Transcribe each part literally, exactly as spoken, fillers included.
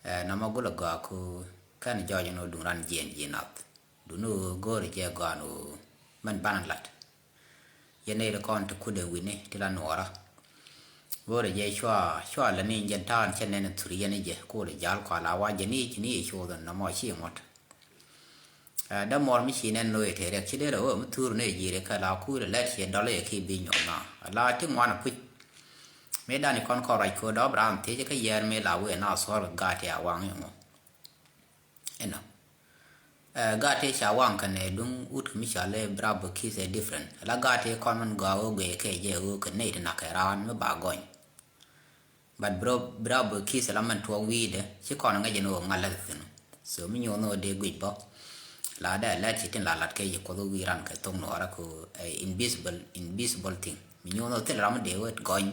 Ɛ, nɔmɔ gulɛ gɔaa ku kɛn jɔɔc ni duŋ ran jiɛn ji̱ nath. Duŋni ɣöö go̱o̱rɛ jɛ gɔaa ni ɣöö mɛn banɛ lat. Yɛn nɛy ti kɔn ti kut ɛ wi̱ni ti la nuɔɔrä. Go̱o̱rɛ jɛ cua, cua lɛ ni jɛn ta̱a̱n cɛ nɛn thur yɛn jɛ, kulɛ jal kua la wa jɛ ni ci ni cuuth nɔmɔ ci ŋuɔ̱t. Ɛ, dämuɔr mi ci nɛn lo̱c te riɛk ci dee rɛ ɣöö mi thur ni ji̱ riɛk kɛ la kuul lɛt ci dɔl yɛ ki bi nyuɔth na. La ti ŋuan puc. Mi dani kɔn kɔn ruac ko̱o̱t dɔp ram thiec kä yɛɛr mi la wee na thuɔr kɛ gaat ti a waŋ iŋu. Inɔ. Ɛ, gaat ti ca waŋ kɛn ɛ duŋ wut kɛ mi ca lɛ Bravo Kiss ɛ different. La gaat ti kɔn mɛn gɔaa ɣöö guiɛ kɛ jɛ ɣöö kɛ nɛy ti nak kɛ raan mi ba gɔny. But Bravo, Bravo Kiss la mɛn tuɔɔk wi̱i̱dɛ ci kɔn ŋäc ɛn ɣöö ŋa̱l lät thi̱n. So mi nyuɔth ni ɣöö dee guic bä. La dee lɛt ci tin la lat kɛ ci kuɔth wi̱i̱ ran kɛ thok nuɔɔrä kɛ ɣöö ɛ invisible, invisible thing. Mi nyuɔth ni ɣöö thil ram mi dee wee gɔny.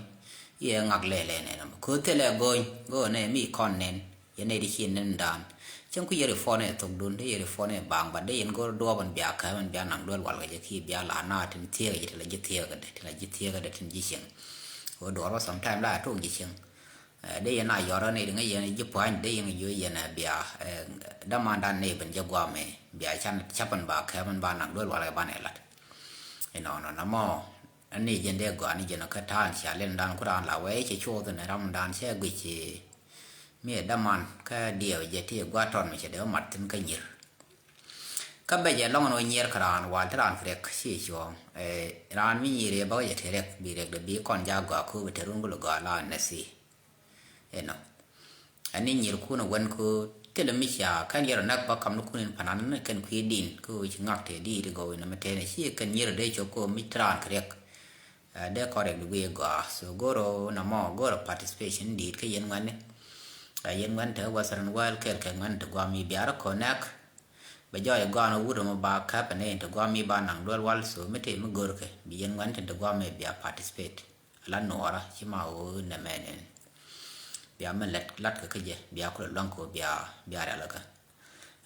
Iɛ ŋak lɛlɛ nɛn ɛmɔ kɛ ɣöö thilɛ gɔny. Gɔɔ nɛ mi kɔn nɛn. Yɛn nɛy ti ci nɛn dan. Cäŋ ku yɛr i̱ phone ɛ thokdun, dee yɛr i̱ phone ɛ baŋ, but dee yɛn go̱r duɔɔp ɛn bia kääp ɛn bia naŋ duel walgɛ jɛ ki bia la na tin thiek jɛ ti la ji̱ thiek kɛ dɛ, ti la ji̱ thiek kɛ dɛ tin ji̱ cieŋ. Ɣöö duɔɔr wä sometime la tok ji̱ cieŋ. Ɛ, dee yɛn a yɔr ɛ nɛy ti ŋäc yɛn ji̱ pua̱ny, dee yɛn ji̱ yɛn ɛ bia, ɛ, dämandan nɛy ben jɛ guamɛ, bia can cap ɛn ba kääp ɛn ba naŋ duel walgɛ banɛ lat. Inɔnɔ namɔ, ɛn ni jɛn dee gɔaa ni jɛn kä ta̱a̱n cia lɛn dan ku raan la wee cɛ cuɔth ɛn ram dan cɛ guic ci. Mi ɛ däman kä diɛw jɛ ti gua̱a̱r tɔn mi cɛ dee mat thi̱n kä nyier. Kä bɛ jɛ lɔŋ ni wä nyier kä raan wal ti raan kɛ riɛk ci cuɔ̱ɔ̱ŋ. Ɛ, raan mi nyier yɛ bä jɛ ti riɛk bi riɛk dɛ bi kɔn ja gɔaa ko̱o̱p te run gulɛ gɔaa la nɛ thi. Inɔ. Ɛn ni nyier kun ɛ wän ko̱o̱p thilɛ mi cia kɛn yɛr ɛ näk bä kam ni kun in panan ni kɛn kui̱ din ko̱o̱p ci ŋak te di ti gɔw inɔ mi tɛn ɛ ci kɛn nyier ɛ dee cop ko̱o̱p mi ti raan kɛ riɛk. Ɛ, dee kɔn riɛk di guiy gɔaa. So go̱o̱r ɔ namɔ go̱o̱r ɔ participation di̱i̱t kä yɛn ŋuɛ̈tni. Ɛ, yɛn ŋuɛ̈tni te Western world kɛɛl kɛ ŋuɛ̈tni te guam mi bia rɔ connect. Bɛ jɔɔc ɛ gɔaa ni wut ɛmɔ ba käp ɛn in te guam mi ba naŋ duel wal. So mi te mi go̱o̱r kɛ bi yɛn ŋuɛ̈tni te guam mi bia participate. Ala nuɔɔrä ci ma ɣöö nɛmɛ nɛn. Bia mi lät lat kɛ kä jɛ bia kulɛ luaŋ kɛ ɣöö bia, bia rial kä.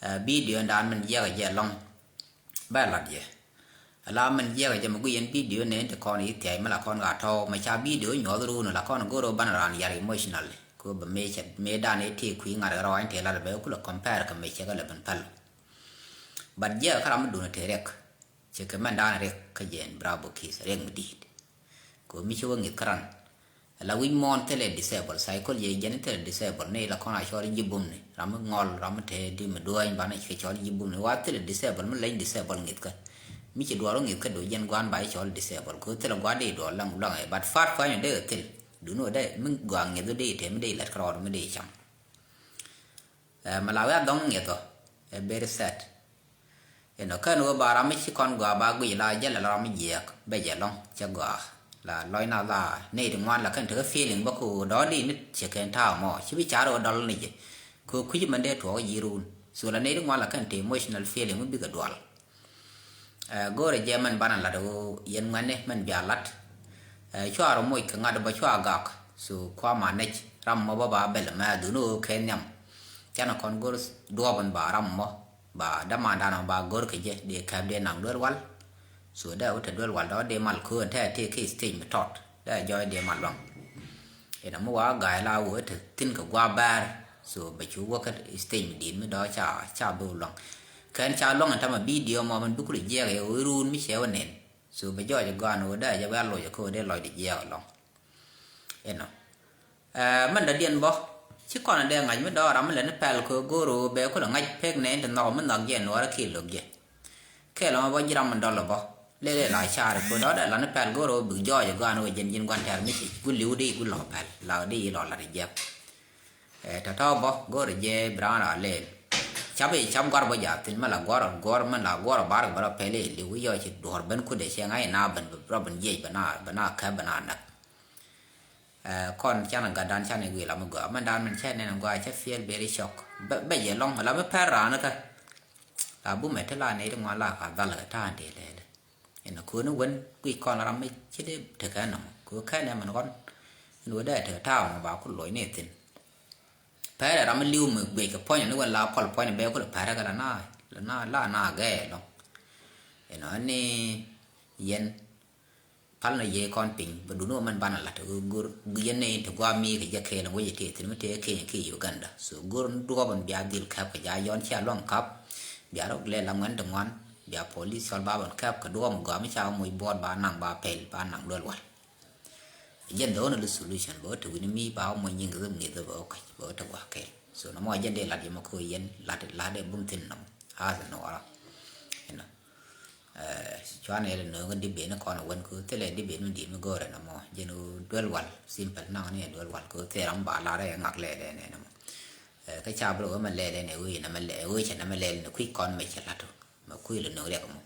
Ɛ, video ɛn daan min jiɛk ɛ jɛ lɔŋ. Bɛ lat jɛ. Ala min jiɛk jɛ mi guic yɛn video nɛn ti kɔn i̱ thiac mi la kɔn ka tɔw mi ca video nyuɔth run la kɔn go̱r ɣöö banɛ raan yar emotional. Ko bɛ mëë cɛ mëë dan i̱ ti kui̱ ŋa̱r rɔɔny ti lat bɛ kulɛ compare kɛ mëë cɛ kɛ lɛ ben päl. But jiɛk kä ram mi dun ti riɛk. Cɛ kɛ mɛn dan riɛk kä jɛ ɛn Bravo Kiss riɛk mi di̱i̱t. Ko mi ci wä ŋi̱th kä ran. La wi̱c muɔ̱ɔ̱n thilɛ disable, psychology jɛn thilɛ disable ni la kɔn a cɔl ji̱ bum ni. Ram mi ŋɔl, ram mi te di mi duɔ̱ɔ̱ny banɛ kɛ cɔl ji̱ bum ni. Wa thilɛ disable, mi leny disable ŋi̱th kä. Mi ci duɔl wä ŋi̱th kä do jɛn gua̱n ba cɔl disable. Ko thilɛ gua̱n di duɔl laŋ, laŋ ɛ. But fat fany dee thil. Duni wä dee, mi gua̱n ŋi̱th wä dee te, mi dee lɛt kä rɔɔd, mi dee cam. Ɛ, mi la wä dhɔŋ ŋi̱th ɔ. Ɛ very sad. Inɔ kɛn ɣöö ba ram mi ci kɔn gɔaa ba guic la jɛ la ram mi jiɛɛk bɛ jɛ lɔŋ cɛ gɔaa. La lɔc na la nɛy ti ŋuan la kɛn tekɛ feeling bä kɛ ɣöö dɔ̱ɔ̱di ni cɛ kɛn ta̱a̱ mɔ ci bi car ɣöö dɔl ni jɛ. Kɛ ɣöö kui̱ci mɛn dee tuɔɔk ji̱ ruun. So la nɛy ti ŋuan la kɛn te emotional feeling mi bikɛ dual. Ɛ, go̱o̱rɛ jɛ mɛn banɛ lat ɣöö yɛn ŋuɛ̈tni mɛn bia lat. Ɛ, cua rɔ moc kɛ ŋa̱t bä cua gak. So kua ma nɛc ram mɔ bä ba bɛl mɛ dhuni ɣöö kɛ nhiam. Canɛ kɔn go̱r duɔɔp in ba ram mɔ. Ba dämandan ɔ ba go̱r kɛ jɛ dee kɛp dee naŋ duel wal. So dee wä te duel wal dɔ̱ dee mal köön te te kɛ stage mi tɔt dee jɔɔc dee mal luaŋ. Inɔ mi wa ga̱a̱c la wä te thi̱n kɛ gua̱a̱ bɛɛr. So bɛ cu wä kä stage mi di̱i̱t mi dɔ̱ ca ca bi wä luaŋ. Kɛn ca luaŋ in tamɛ video mɔ min bi kulɛ jiɛk i̱ wä ruun mi cɛ wä nen. So bɛ jɔɔc i̱ gɔaa ni wä dee jɛ bɛ a loc i̱ kä wä dee lɔcdɛ jiɛk ɛlɔ̱ŋ. Inɔ. Ɛ, mɛn dɔ̱diɛn bä ci kɔn dee ŋa̱c mi dɔɔr ram mi lɛni pɛl kɛ go̱o̱r ɣöö bɛ kulɛ ŋa̱c pek nɛ in ti nhɔk mi nhɔk jɛ nuɔɔrɛ kiɛ lo̱k jɛ. Kɛɛl ɛmɔ bä ji̱ ram mi dɔl ɛ bä lɛlɛ la ca̱a̱r kɛ dɔɔr dee lani pɛl go̱o̱r ɣöö bi jɔɔc ɛ gɔaa ni wä jɛn ji̱n gua̱n tɛ̈r mi ci gu li̱w di gu lɔ pɛl la di lɔ lat ɛ jiɛk. Ɛ, tɔ̱tɔ̱ bä go̱o̱r ɛ jɛ bi raan raa lɛɛl. Cap i̱ cap gua̱r bä jaathin mi la gua̱r gua̱r mi la gua̱r bar bä rɔ pɛl i̱ li̱w i̱ yɔ ci duɔ̱ɔ̱r ben kudɛ cɛ ŋa̱c ina ben rɔ ben jiɛc bɛ na bɛ na kɛ bɛ na näk. Ɛ, kɔn canɛ gatdan canɛ gui̱i̱ la mi gɔaa mɛn daan mɛn cɛ nɛn gɔaa cɛ feel very shock. Bɛ, bɛ jɛ lɔŋ la mi pɛr raan kä. La bumɛ ti la nɛy ti ŋuan la ka dhal kɛ ta̱a̱n ti lɛlɛ. Inɔ kööni wen guic kɔn ram mi ci dee tekɛ nɔmɔ köö kɛn ɛ mɛn ɣɔn. In wä dee tekɛ ta̱a̱ mɔ ba ku loc ni thi̱n. Pɛrɛ ram mi li̱w mi guic kɛ puɔ̱ny ni wen la pɔl puɔ̱ny bɛ ku lɛ pɛrɛ kɛ la na la na la na gɛɛ lɔŋ. Inɔ ni yɛn Pal na yee kɔn piny bɛ duni wä mɛn banɛ lat ɣöö go̱r yɛn nɛy ti guam mi kɛ jɛ kɛɛl in wec ɛ tëë thi̱n mi tëë keny ki Uganda. So go̱r ni duɔɔp in bia dhil käp kɛ ja yɔn cia luaŋ kap. Bia rɔ lɛ la ŋuɛn ti ŋuan bia police cɔl ba bɛn käp kɛ duɔɔp in gɔaa mi ca moc buɔɔt ba naŋ ba pɛl ba naŋ duel wal. Jɛn the only solution bɛ wä te wi̱ni mi ba wä moc nyiŋ kɛ dhim ŋi̱th bɛ wä kac bɛ wä te gua̱a̱k kɛɛl. So nɔmɔ jɛn dee lat yɛ mɔ kɛ wä yɛn lat lat dee bum thi̱n nɔmɔ. As in wara. Inɔ. Cuanɛ ilɛ nööŋä di ben kɔn wän kɛ thilɛ di ben mi di̱i̱t mi go̱o̱rɛ nɔmɔ jɛn ɣöö duel wal simple naŋ ni ɛ duel wal kɛ thil ram ba lar ɛ ŋak lɛl ɛn ɛn nɔmɔ. Kä ca bi rɛ wee mɛ lɛl ɛn ɛ wee nɛ mɛ lɛl ɛ wee cɛ nɛ mɛ lɛl ni kui̱ kɔn mɛ cɛ lat mɛ kui̱ lɛ nööŋ riɛk mɔ.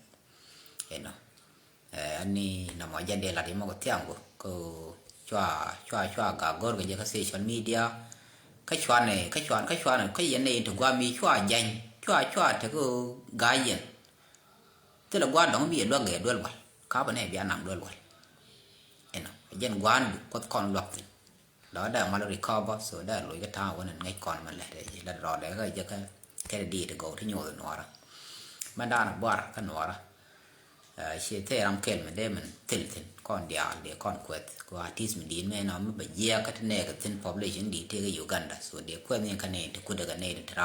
Ɛnɔ. Ɛn ni nɔmɔ jɛn dee lat imɔ kɛ thiaŋ kɛ cua cua cua gak go̱r kɛ jɛ kä social media. Kä cuanɛ kä cuan kä cuanɛ kä yɛn nɛ in ti guam mi cua jɛny cua cua tekɛ gaa yɛn. Thilɛ gua̱a̱r dɔ̱ŋ bi yɛ luäk gɛ duel wal. Ka bä nɛ bia naŋ duel wal. Inɔ jɛn gua̱a̱n du kuoth kɔn luäk thin. Lɔ dee mal recover so dee loc kä ta̱a̱ wän in ŋäc kɔn mɛ lɛ dee lɛ rɔɔdɛ kä jɛ kä kɛn di ti gɔw ti nyoth nuɔrä. Mɛ da̱a̱n buar kä nuɔrä. Ci thee ram kɛl mɛ dee mɛn thil thin kɔn diaal dee kɔn kuɛth kua tis mi di̱i̱t mɛ nɔ mi bɛ jiɛk kä ti nɛɛk thin population di tëëk Uganda so dee kuɛth ni kä nɛy ti kudɛ kä nɛy ti